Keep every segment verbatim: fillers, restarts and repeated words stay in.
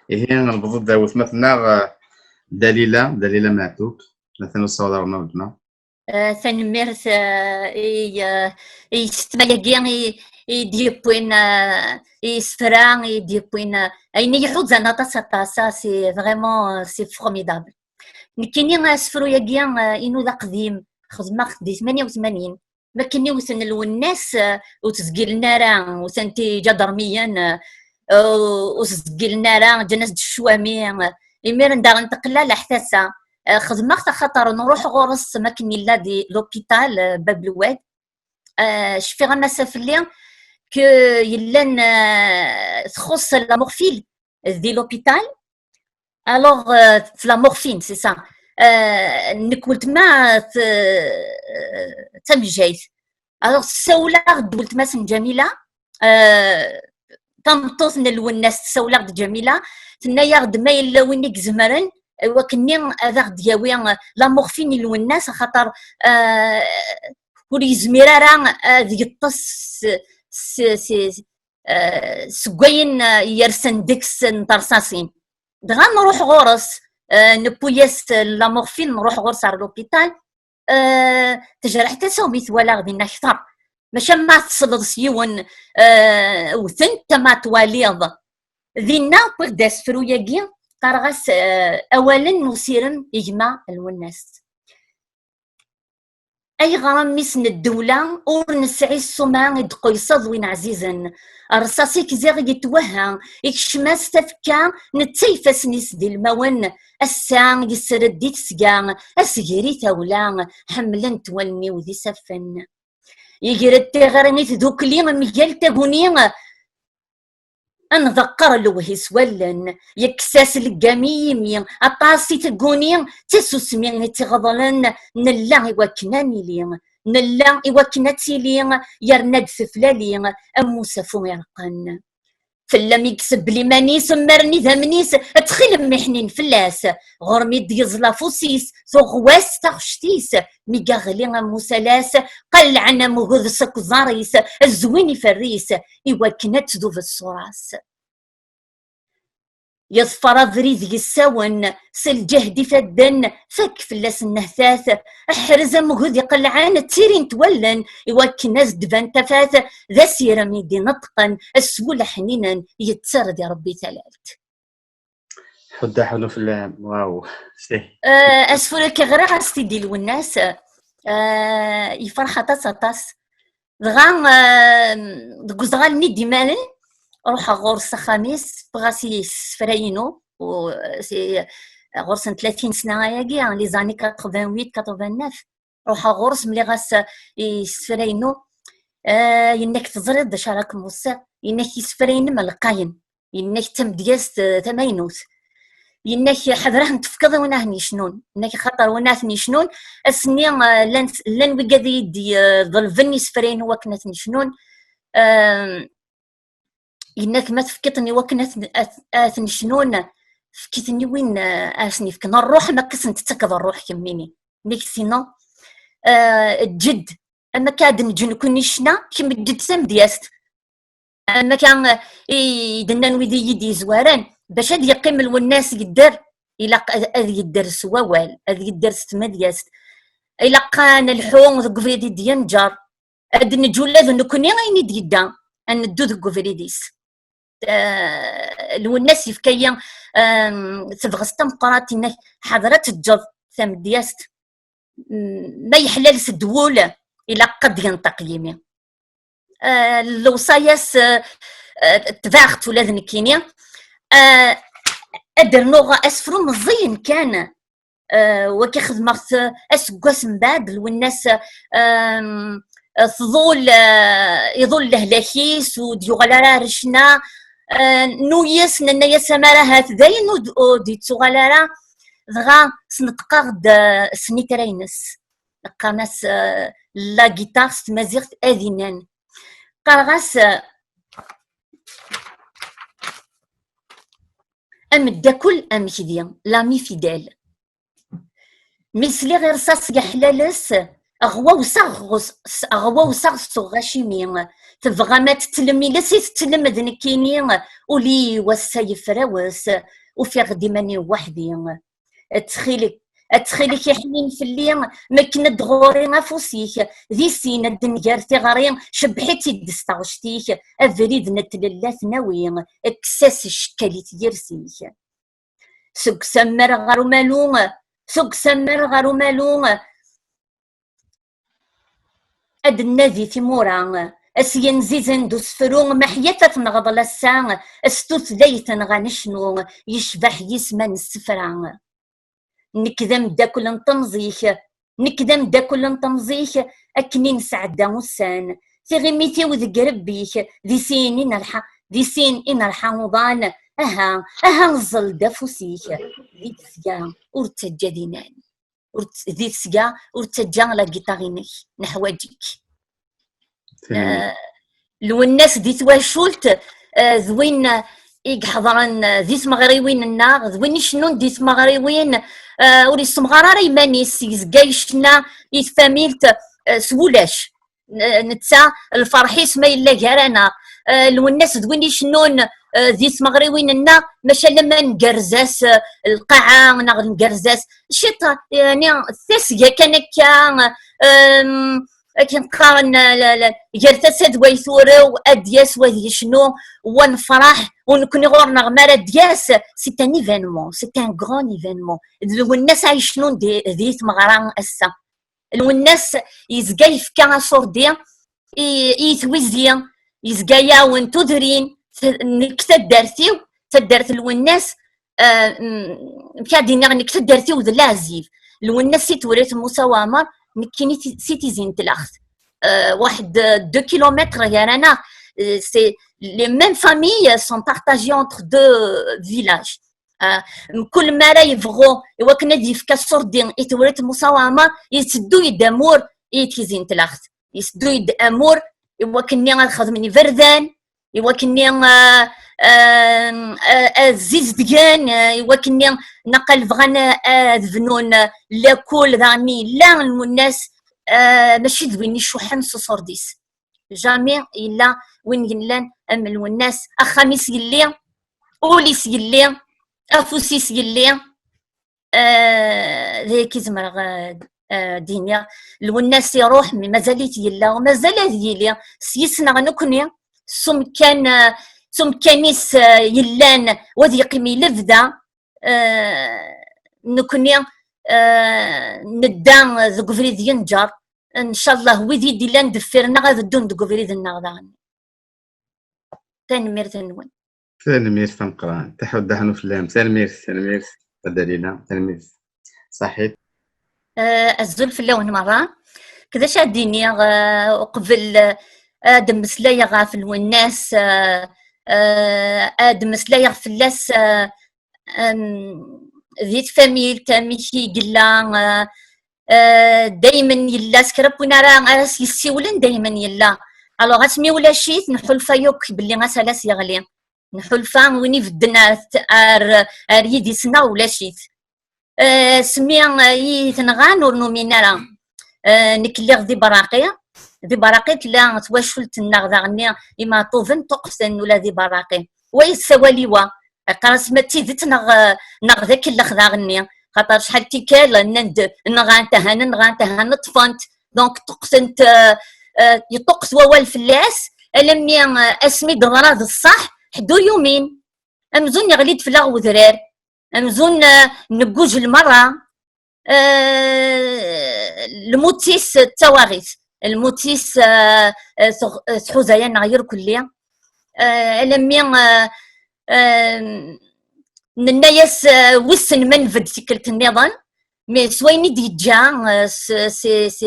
Ihi, newweḍ-d ɣer weltma-tneɣ, eh, Dalila, Dalila Meɛtub. Atan ur ssawḍeɣ ara weltma. Eh, tanemmirt, eh, i, eh, i yessetma-agi i, i d-yewwin, eh, i yisefra i d-yewwin, eh, ayen i iḥuzzan aṭas, aṭas, ah, c'est vraiment, eh, c'est formidable. Nekkini asefru-agi, eh, inu d aqdim, xedmeɣ-t di tmanya u tmanyin. Makken i wten Lwennas, eh, ur ttezgilen ara, utan-t iǧadermiyen, eh, ur ttezgilen ara, ǧǧan-as-d ccwami. Imiren daɣen teqla leḥtasa. Eh, xedmeɣ-t axaṭer nruḥ ɣur-s makken yella di l'hôpital, eh, Bab Lwad. Eh, cfiɣ a massa fell-i que yellan, eh, txuṣṣ la morphine di l'hôpital. Alors, euh, c'est la morphine, c'est ça. Euh, nekk weltma, t-, d tamejjayt. Alors, tessawel-aɣ-d weltma-s n Ǧamila, euh, tameṭṭut n Lwennas, tessawel-aɣ-d Ǧamila, tenna-yaɣ-d ma yella win i izemren, i wakken-nni ad aɣ-d-yawi, euh, la morphine i Lwennas, axaṭer, euh, ur yezmir ara ad yeṭṭes s, s, s, eh, seg wayen, eh, yersen deg-s n terṣaṣin. Dɣa nruḥ ɣur-s, eh, newwi-yas la morphine, nruḥ ɣur-s ar l'hôpital. Eh, tejreḥ tasa umi twalaɣ dinna kter. Maca ma tesleḍ s yiwen, eh, wten-t, ma twaliḍ. Dinna wwiɣ-d asefru-agi, qqareɣ-as, eh, Awalen n usirem i gma Lwennas. Ayɣer a mmi-s n ddewla ur nesɛi ssuma i d-quyseḍ win ɛzizen? Rrṣaṣ-ik ziɣ yettwehha, ikcem-as tafekka, netta ifassen-is d ilmawen. Ass-a yesred di tesga, asger i tawla, ḥemmlen-t wallen-iw d isaffen. Yeger-d tiɣri i tdukli mgal taguni, ad nḍeqqer lewhi s wallen, yekkes-as leggam i yimi, aṭas i tegguni, d tasusmi i tt-iɣeḍlen, nella i wakken ad nili, nella i wakken ad tili, yerna-d teflali, am usafu ireqqen. Fell-am i isebl iman-is, mmaren idammen-is, ttxil-m iḥnin fell-as, ɣur-m i d-yeẓla afus-is, tuɣwas taɣect-is, mi yeɣli am usalas, qellɛen amgud seg uẓar-is, zwin iferr-is, i wakken ad tdub ṣṣura-s. Yeḍfer abrid yessawen, s lǧehd ifadden, fakk fell-as nnehtat, ḥrez amgud iqelɛen, ttirin-t wallen, i wakken ad s-d-tban tafat, d asirem i d-ineṭqen, s wul ḥninen, yetter di Rebbi talalt. Ḥudda ḥunu fell-am, waw, sih. Eh, asefru-agi ɣriɣ-as-t-id i Lwennas, eh, yefreḥ aṭas, aṭas. Dɣa, eh, deg uzɣal-nni d-imalen, ruḥeɣ ɣur-s axxam-is, wwiɣ-as isefra-inu, u, si, ɣur-sen tlatin sna ayagi, les années quatre-vingt-huit, quatre-vingt-neuf. Ruḥeɣ ɣur-s, mliɣ-as, eh, isefra-inu. Eh, yenna-k teẓriḍ d acu ara kem-weṣṣiɣ? Yenna-k isefra-inem lqayen. Yenna-k d tamedyazt, eh, tamaynut. Yenna-k ḥader ad ten-tefkeḍ i win ad ten-yecnun. Yenna-k axaṭer win ad ten-yecnun, ass-nni, eh, llan, llan wigad i yi-d-iḍelben isefra-inu wakken ad ten-yecnun. Ehm, yenna-k ma tefkiḍ-ten i wakken ad ten-, ad, ad ten-cnun, efk-iten i win, eh, ad sen-yefken rruḥ, am akka sen-tettakeḍ rruḥ kemmini. Nek tessineḍ, eh, ǧǧed, am akka ad neǧǧ nekkni ccna, kemm ǧǧed tamedyazt. Am akka, eh, i d-nnan wid i yi-d-yezwaren, bac ad yeqqim Lwennas yedder, ilaq ad, ad yedder s wawal, ad yedder s tmedyazt. Ilaq ad nelḥu deg ubrid i d-yenǧer. Ad neǧǧ ula d nekkni ayen i d-yedda, ad neddu deg ubrid-is. Eh, Lwennas yefka-yi, em, tabɣest tameqqrant, yenna-k ḥader ad teǧǧeḍ tamedyazt. Mm, ma yeḥla-s-d wul, ilaq ad yenṭeq yimi. Eh, lewṣayat, eh, eh, tebɛeɣ-tt ula d nekkini. Eh, ad d-rnuɣ asefru meẓẓiyen kan, eh, wagi xedmeɣ-t aseggas mbeɛd, Lwennas, ehm, tḍul, eh, iḍul lehlak-is, ur d-yuɣal ara ar ccna. Eh, nuyes, nenna-yas amar ahat dayen ur d-, ur d-yettuɣal ara, dɣa sneṭqeɣ-d, eh, snitra-ines. Qqaren-as, eh, la guitare s tmaziɣt adinan. Qqareɣ-as, eh, ameddakel amekdi, l'ami fidèle. Mi sliɣ i rṣaṣ yeḥlales, Ɣwawseɣ ɣus-, s-, ɣwawseɣ s uɣacimi. Tebɣam ad tettlem iles i tettlem d nekkini. Ul-iw ass-a yefrawes. Ufiɣ-d iman-iw weḥd-i. Ttxil-k, ttxil-k iḥnin fell-i, mekken-d ɣur-i afus-ik. Di sin ad d-nger tiɣri, cebbeḥ-itt-id s taɣect-ik. Abrid n tlella tnawi, kkes-as ccekk i tyersi-k. Seg usammar ɣer umalu, seg usammar ɣer umalu, ad d-nnadi timura, s yenzizen d usefru, meḥyat ad tenɣeḍ lassa, s tutlayt neɣ anecnu, yecbeḥ yisem n ssefra. Nekk d ameddakel n temẓi-k, nekk d ameddakel n temẓi-k, akken i nesɛedda ussan. Tiɣimit-iw deg rebbi-k, di sin i nerḥa, di sin i nerḥa uḍan. Aha, aha ẓẓel-d afus-ik, di tesga ur ttaǧǧa d inan. Ur tt-, di tesga ur ttaǧǧa la guitare-inek, neḥwaǧ-ik. Eh, Lwennas di twacult, eh, d win, eh, i iḥeḍren, eh, di tmeɣriwin-nneɣ, d win icennun di tmeɣriwin, eh, ur yessemɣar ara iman-is, yezga yecna i tfamilt, eh, s wulac. N-, netta, lferḥ-is ma yella gar-aneɣ. Eh, Lwennas d win icennun, eh, di tmeɣriwin-nneɣ, maca lemma ngerrez-as, eh, lqaɛa neɣ ngerrez-as ciṭ, yani, tasga kan akka, em, akken qqaren, la, la, gar tasa d way turew, ad d-yas wad yecnu, wa nefṛeḥ, u nekni ɣur-neɣ mi ara d-yas, c'est un événement, c'est un grand événement. D Lwennas ay yecnun di, di tmeɣra ass-a. Lwennas yezga yefka aṣurdi i, i twizi, yezga yawen tudrin, t-, nekk taddart-iw, taddart Lwennas, eh, mm, amek ad d-iniɣ, nekk taddart-iw d Leɛzib. Lwennas si Tewrirt Musa Waɛmer, nekkini ti-, si Tizi n Tlaxt. Eh, waḥed, eh, deux kilomètres gar-aneɣ, eh, c'est, les mêmes familles sont partagées entre deux villages. Eh, mkul mi ara yebɣu i wakken ad yefk aṣurdi i Tewrirt Musa Waɛmer, yetteddu-d amur i Tizi n Tlaxt. Yetteddu-d amur i wakken ad xedmen iberdan, i wakken, eh, eh, eh, ad zizedgen, eh, i wakken naqal bɣan, eh, ad bnun, eh, lakul, daɣen yella Lwennas, eh, mačči d win icuḥḥen s uṣurdi-s. Jamais yella win yellan am Lwennas, axxam-is yelli, ul-is yelli, afus-is yelli. Eh, d ayagi zemreɣ, eh, eh, d-iniɣ. Lwennas iruḥ, mi mazal-it yella, u mazal ad yili s yis-neɣ nekkni, s umkan, eh, s umkan-is, eh, yellan, u ad yeqqim i lebda, eh, nekkni, eh, nedda deg ubrid yenǧer. Ncallah, wid i d-illan deffir-nneɣ ad ddun deg ubrid-nneɣ daɣen. Tanemmirt-nwen. Tanemmirt tameqqrant. Taḥuddaḥ n uflam. Tanemmirt, tanemmirt. A Dalila, tanemmirt. Saḥit. Eh, azul fell-awen merra. Kdac ad d-iniɣ, eh, uqbel, eh, ad mmeslayeɣ ɣef Lwennas, eh, eh, ad mmeslayeɣ fell-as, eh, em, di tfamilt, amek i yella, eh, eh, daymen yella, s kra n win ara, ara s-yessiwlen, daymen yella. Alors, asmi ulac-it, nḥulfa yakk belli asalas yeɣli. Nḥulfa win ibedden ar, ar, ar yidis-nneɣ ulac-it. Eh, asmi, eh, i tenɣan ur numin ara. Eh, nekk lliɣ di Berraqi. Di Berraqi tella twacult-nneɣ daɣen Imeɛṭuben, ṭṭuqten ula di Berraqi. Wa yessawal i wa. Qqar-as ma d tidet neɣ, neɣ d akellex daɣen-nni. Xaṭer acḥal tikkal nnan-d nɣant ahan, nɣant ahan, ṭṭfent. Donc, ṭṭuqtent, eh, eh, yeṭṭuqet wawal fell-as, alammi, eh, asmi d-teḍra d ṣṣeḥ, ḥedd ur yumin. Amzun yeɣli-d fell-aɣ wedrar. Amzun, eh, neggujel merra. Eh, lmut-is d tawaɣit. Lmut-is, eh, eh, tɣ-, eh, tḥuza-yaneɣ irkelli. Eh, alammi, eh, eh, nenna-yas, eh, wissen ma nbedd tikkelt nniḍen, mais s wayen i d-yeǧǧa, eh, s, s, s,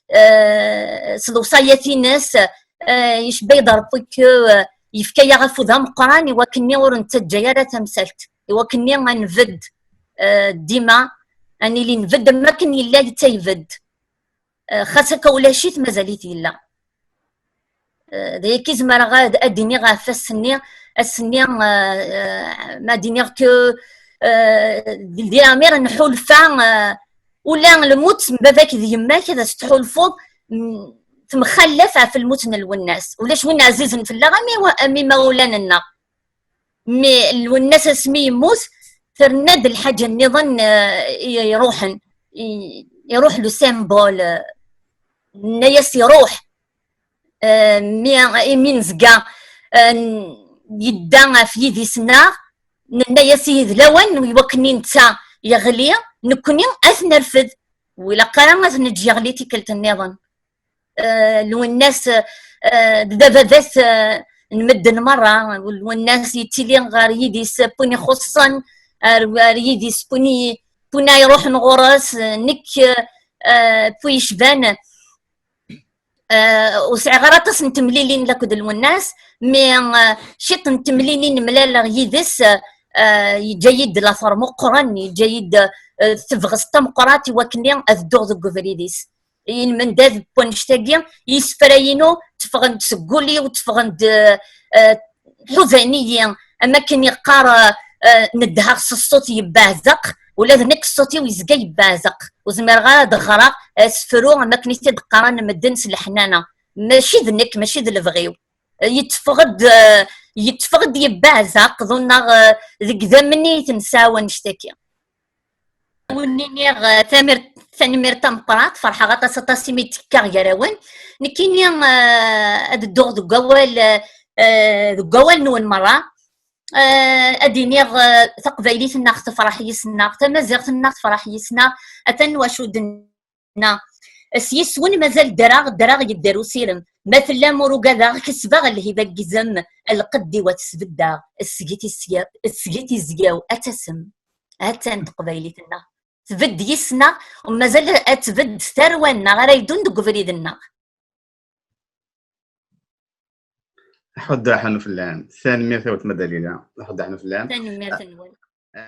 eh, s lewṣayat-ines, eh, yecba-yi-d Ṛebbi que, eh, yefka-yaɣ afud ameqqran i wakken-nni ur nettaǧǧa ara tamsalt, i wakken-nni ad nbedd, eh, dima, ad nili nbedd am wakken yella yetta ibedd. Eh, xas akka ulac-it, mazal-it yella. Eh, d ayagi zemreɣ ad, ad d-iniɣ ɣef ass-nni, ass-nni, eh, eh, ma d-iniɣ que, eh, di, di leɛmir nḥulfa, eh, ula lmut n baba-k d yemma-k ad as-tḥulfuḍ, mm, temxallaf ɣef lmut n Lwennas. Ulac win ɛzizen fell-aɣ am i-, am imawlan-nneɣ. Mi Lwennas asmi yemmut, terna-d lḥaǧa nniḍen, eh, i-, iruḥen. I-, iruḥ le symbole, eh, nenna-yas iruḥ. Eh, mi, imi nezga, eh, n-, yedda ɣef yidis-nneɣ, nenna-yas ihi d lawan i wakken netta yeɣli, nekkni ad t-nerfed. Ur ilaq ara ad t-neǧǧ yeɣli tikkelt nniḍen. Eh, Lwennas, eh, d ababat, eh, n medden merra. Lwennas yettili ɣer yidis n win ixuṣṣen, ar, ar yidis n win i, n win ay iruḥen ɣur-s, eh, nekk, eh, n win yecban. Eh, ur sɛiɣ ara aṭas n temlilin lakked Lwennas, mi, eh, ciṭ n temlilin mlaleɣ yid-s, eh, yeǧǧa-yi-d later meqqren, yeǧǧa-yi-d, eh, tebɣest tameqqrant i wakken ad dduɣ deg ubrid-is. Ilmendad n wannect-agi, isefra-inu tteffɣen-d seg wul-iw, tteffɣen-d, eh, eh, ḥudan-iyi, am akken yeqqar, eh, eh, nedheɣ s ṣṣut yebbeɛzeq, ula d nekk ṣṣut-iw yezga yebbeɛzeq. Ur zmireɣ ara ad ɣreɣ asefru am akken i t-id-qqaren medden s leḥnana. Mačči d nekk, mačči d lebɣi-w. Yetteffeɣ-d, eh, yetteffeɣ-d yebbeɛzeq, ḍunneɣ, eh, deg idammen i t-nesɛa wannect-agi. Wen-iniɣ, eh, tamir-, tanemmirt tameqqrant, ferḥeɣ aṭas, aṭas imi d-tekkaɣ gar-awen. Nekkini, eh, ad dduɣ deg wawal, eh, deg wawal-nwen merra. Eh, ad iniɣ, eh, taqbaylit-nneɣ tefreḥ yis-neɣ, tamaziɣt-nneɣ tefreḥ yis-neɣ, atan wacu d-nenna. S yis-wen mazal ddreɣ, ddreɣ yedder usirem. Ma tellam ur ugadeɣ, kesbeɣ lhiba n yizem, lqedd-iw ad t-sbeddeɣ, seg-i tizya-, seg-i tizya-w ad tasem. Attan teqbaylit-nneɣ. Tbedd yis-neɣ, u mazal ad tbedd s tarwa-nneɣ ara yeddun deg ubrid-nneɣ. Ḥudd aḥnu fell-am. Tanemmirt a weltma Dalila. Ḥudd aḥnu fell-am. Tanemmirt-nwen.